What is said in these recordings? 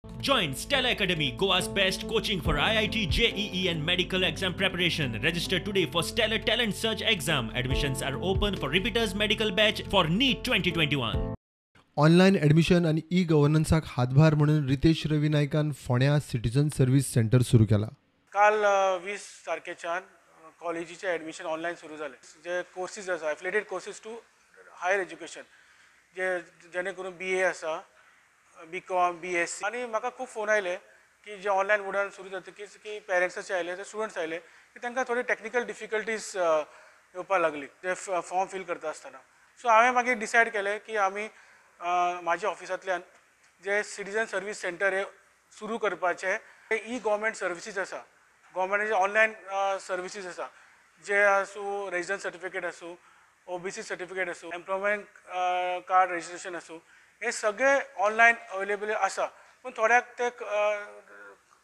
Join Stella Academy, Goa's best coaching for IIT, JEE and medical exam preparation. Register today for Stellar Talent Search exam. Admissions are open for repeaters medical batch for NEET 2021. Online admission आनी E गव्हर्नन्साक हातभार म्हणून रितेश रवी नायकान फोंड्या citizen service centre सुरू केला. काल 20 तारखेच्यान कॉलेजीचे admission online सुरू जाले. जे कोर्सीस आसा affiliated courses to higher education, जे जेणे करून BA आसा, BCom, BSc. आनी म्हाका खूब फोन आयले की जे ऑनलायन मोडान सुरू जातकीच की पेरंट्साचे आयले, ते स्टुडंट्स आयले की तांकां थोडी टॅक्निकल डिफिकल्टीज येवपाक लागली जे फॉर्म फील करता आसतना. सो हांवें मागीर डिसायड केलें की आमी म्हाज्या ऑफिसांतल्यान जे सिटीजन सर्वीस सेंटर हे सुरू करपाचे. ई गव्हर्मेंट सर्विसीस आसा, गव्हर्मेंटाचे ऑनलायन सर्विसीस आसा, जे आसूं रेजिडन्स सर्टिफिकेट आसूं, OBC certificate आसूं, एम्प्लॉयमेंट कार्ड रजिस्ट्रेशन आसूं, हे सगळे ऑनलायन अवेलेबल आसा, पूण थोड्याक ते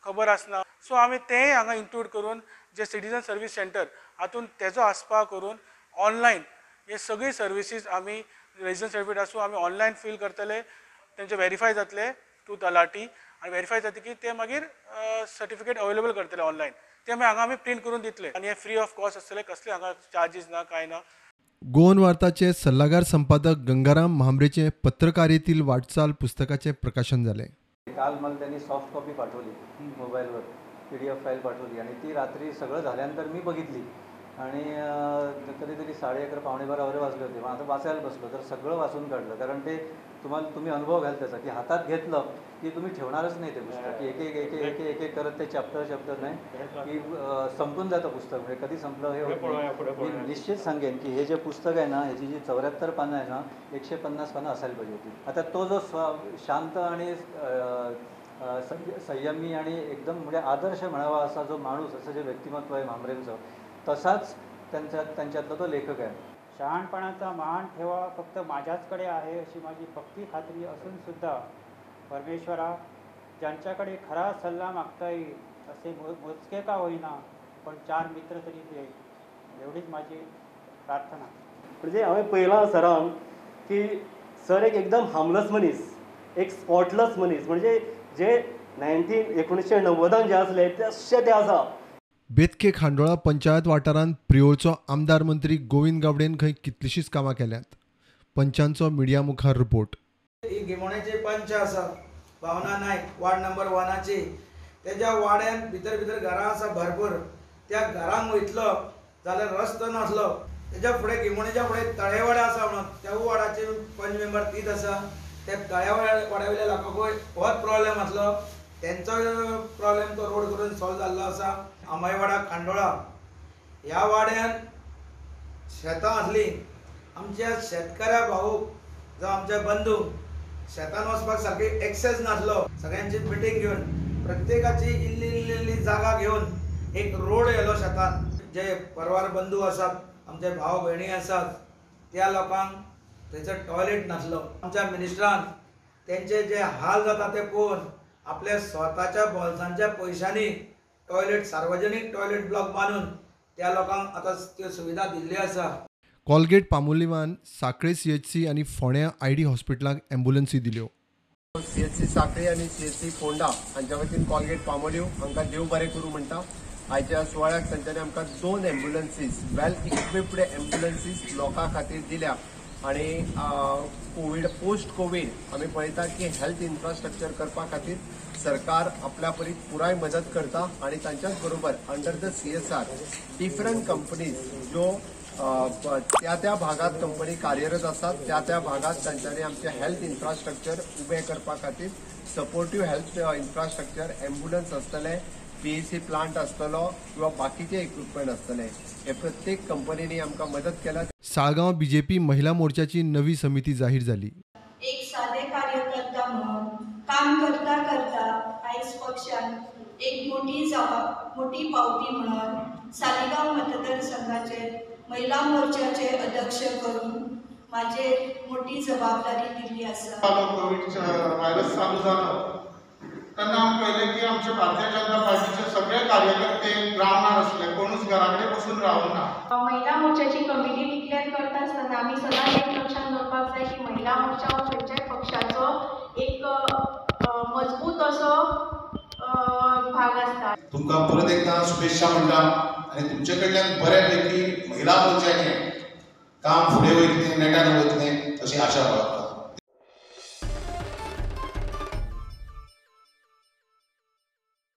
खबर आसना. सो आमी तेंय हांगा इन्क्लूड करून जे सिटीजन सर्वीस सेंटर हातून तेजो आस्पाव करून ऑनलायन हे सगळी सर्विसीस आमी रेजिडन्स सर्टिफिकेट आसूं आमी ऑनलायन फील करतले, तेंचे वेरीफाय जातले टू तलाटी आनी वेरीफाय जातकीर ते मागीर सर्टिफिकेट अवेलेबल करतले ऑनलायन. ते मागीर हांगा आमी प्रिंट करून दितले आनी हे फ्री ऑफ कॉस्ट आसतले, कसले हांगा चार्जीस ना, कांय ना. गोवन वार्ताचे सल्लागार संपादक गंगाराम म्हांब्रेचे पत्रकारितेतील वाटचाल पुस्तकाचे प्रकाशन झाले. काल मला त्यांनी सॉफ्ट कॉपी पाठवली मोबाईलवर, PDF file पाठवली आणि ती रात्री सगळं झाल्यानंतर मी बघितली आणि कधीतरी 11:30 11:45 वगैरे वाजले होते. मग आता वाचायला बसलो तर सगळं वाचून काढलं, कारण ते तुम्हाला तुम्ही अनुभव घ्याल त्याचा की हातात घेतलं की तुम्ही ठेवणारच नाही ते पुस्तक, एक एक एक एक एक एक करत ते चॅप्टर चॅप्टर नाही की संपून जातं पुस्तक. म्हणजे कधी संपलं हे होत नाही. मी निश्चित सांगेन की हे जे पुस्तक आहे ना, ह्याची जी 74 पानं आहे ना, 150 पानं असायला पाहिजे होती. आता तो जो शांत आणि संयमी आणि एकदम म्हणजे आदर्श म्हणावा असा जो माणूस, असं जे व्यक्तिमत्व आहे म्हांब्रेंचं, तसाच त्यांच्यातला तो लेखक आहे. शहाणपणाचा महान ठेवा फक्त माझ्याचकडे आहे अशी माझी पक्की खात्री असूनसुद्धा परमेश्वरा, ज्यांच्याकडे खरा सल्ला मागता येईल असे मोजके का होईना पण 4 मित्र तरी दे, एवढीच माझी प्रार्थना. म्हणजे हांवें पळयलां सरान की सर एक एकदम हार्मलेस मनीस, एक स्पॉटलेस मनीस, म्हणजे जे 1990 जे आसले तशें ते आसा. बेतके खांडोळा पंचायत वाठारांत प्रियोळचो आमदार मंत्री गोविंद गावडेन खंय कितलीशीच कामां केल्यांत. पंचांचो मिडिया मुखार रिपोर्ट. ही गिमोण्याचे पंच आसा भावना नायक, वार्ड नंबर 1ची, तेज्या वाड्यान भितर भितर घरां आसा भरपूर, त्या घरांक वयतलो जाल्यार रस्तो नासलो. तेज्या फुडें गिमोण्याच्या फुडें तळेवाडा आसा म्हणून त्या वाडाचे पंच मेंबर तीच आसा, त्या तळेवाड्या वयल्या लोकांकूय होच प्रॉब्लेम आसलो, तेंचो प्रॉब्लेम तो रोड करून सॉल्व जाल्लो आसा. आंबायवाडा खांडोळा ह्या वाड्यान शेतां आसलीं, आमच्या शेतकाऱ्या भाऊक जावं आमच्या बंधूक शेतान वचपाक सारकी एक्सेस नासलो. सगळ्यांची मिटींग घेवन प्रत्येकाची इल्ली इल्ली इल्ली जागा घेवन एक रोड येयलो शेतान. जे परवार बंधू आसात, आमचे भाव भयणी आसात, त्या लोकांक थंयसर टॉयलेट नासलो. आमच्या मिनिस्टरान तेंचे जे हाल जाता ते पळोवन आपल्या स्वताच्या बोल्सांच्या पयशांनी टॉयलेट, सार्वजनीक टॉयलेट ब्लॉक बांदून त्या लोकांक आतां त्यो सुविधा दिल्ली आसा. कॉलगेट पामोलिवान साखळे CHC आनी फोंड्या ID हॉस्पिटलाक एम्ब्युलन्सी दिल्यो. CHC Sanquelim आनी CHC Ponda हांच्या वतीन कॉलगेट पामोलीव हांकां देव बरें करूं म्हणटा. आयच्या सुवाळ्याक तांच्यांनी आमकां 2 एम्ब्युलन्सीस, वेल इक्विप्ड एम्ब्युलन्सीस लोकां खातीर दिल्या आनी कोवीड, पोस्ट कोवीड आमी पळयता की हेल्थ इन्फ्रास्ट्रक्चर करपा खातीर सरकार आपल्या परीत पुराय मदत करता आनी तांच्याच बरोबर under the CSR different companies ज्यो त्या त्या भागात कंपनी कार्यरत आसात त्या त्या भागात तांच्यांनी आमचे हेल्थ इन्फ्रास्ट्रक्चर उबें करपा खातीर सपोर्टीव हेल्थ इन्फ्रास्ट्रक्चर, एम्ब्युलन्स आसतले, PEC plant आसतलो किंवा बाकीचे इक्विपमेंट आसतले, हे प्रत्येक कंपनींनी आमकां मदत केला. साळगांव बीजेपी महिला मोर्चाची नवी समिती जाहीर झाली. एक साधे कार्यकर्ता म्हणून काम करता करता आयज पक्षान एक मोठी पावती म्हणून सालिगांव मतदारसंघाचे महिला मोर्चाचे अध्यक्ष करून माझे मोठी जबाबदारी दिल्ली आसा. कोविड व्हायरस चालू जालो तेन्ना आमकां कळ्ळें की आमचे भारतीय जनता पार्टीचे सगळे कार्यकर्ते ग्रावंडार आसले, कोणूच घरा कडेन बसून रावना. महिला मोर्चाची कमिटी डिक्लेअर करता आसतना आमी सदांच एक लक्षांत दवरपाक जाय की महिला मोर्चा हो खंयच्याय पक्षाचो एक मजबूत असो भाग आसता. तुमकां परत एकदां शुभेच्छा म्हणटा आनी तुमचे कडल्यान बऱ्यापैकी महिला मोर्चाचें काम फुडें वयतलें, नेटान वयतलें अशी आशा बाळगता.